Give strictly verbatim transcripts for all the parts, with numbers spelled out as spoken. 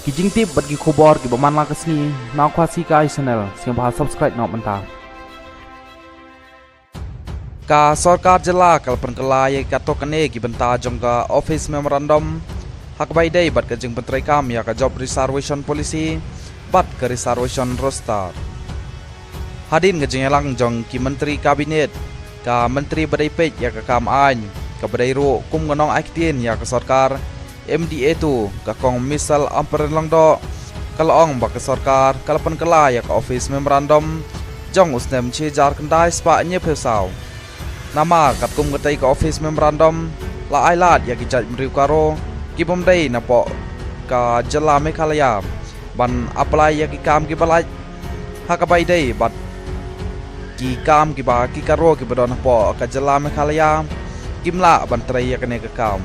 Ki jingtip bad ki khubor kiba man la ka sngi na Khasi Kai Channel, sngewbha subscribe noh mynta. Ka sorkar jylla ka la pynkylla ïa katto katne ki bynta jong ka office memorandum ha kaba ïadei bad ka jingpyntreikam ïa ka job reservation policy bad ka reservation roster. Hadien ka jingïalang jong ki myntri kabinet, ka myntri ba dei peit ïa ka kam aiñ, kaba dei ruh kum ka nongai ktien ïa ka sorkar M D A two, ka Kong Michelle Ampareen Lyngdoh, ka la ong ba ka sorkar ka la pynkylla ïa ka office memorandum jong u snem shi hajar khyndai spah hynñiewphew saw. Namar katkum katei ka office memorandum la ailad ïa ki jaitbynriew Garo ki bym dei napoh ka jylla Meghalaya ban apply ïa ki kam kiba lait ha kaba ïadei bad ki kam kiba ki Garo kiba don hapoh ka jylla Meghalaya kim lah ban trei ïa kane ka kam.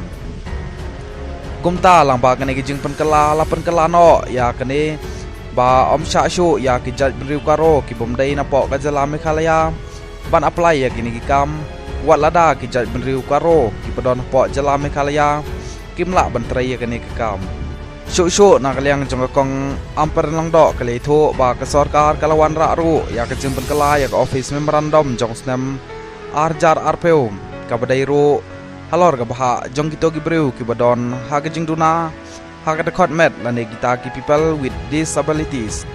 Kumta lyngba kane ka jingpynkylla la pynkylla noh ïa kane ba ym shah shuh ïa ki jaitbynriew Garo ki bym dei napoh ka jylla Meghalaya ban apply ïa kine ki kam, wat lada ki jaitbynriew Garo kiba don hapoh jylla Meghalaya kim lah ban trei ïa kane ka kam. Shuh shuh na ka liang jong ka Kong Ampareen Lyngdoh ka la ïathuh ba ka sorkar ka la wanrah ruh ïa ka jingpynkylla ïa ka office memorandum jong u snem ar hajar arphew, kaba dei ruh halor ka bhah jong kito ki briew kiba don ha ka jingduna ha ka dkhot met lane kita ki people with disabilities.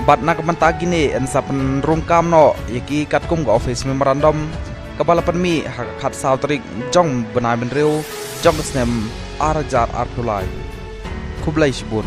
Bad na ka bynta kine yn sa pynrung kam noh ïa ki katkum ka office memorandum kaba la pynmih ha ka khatsaw tarik jong u bnai Jymmang jong u snem ar hajar arphew lai. Khublei shibun.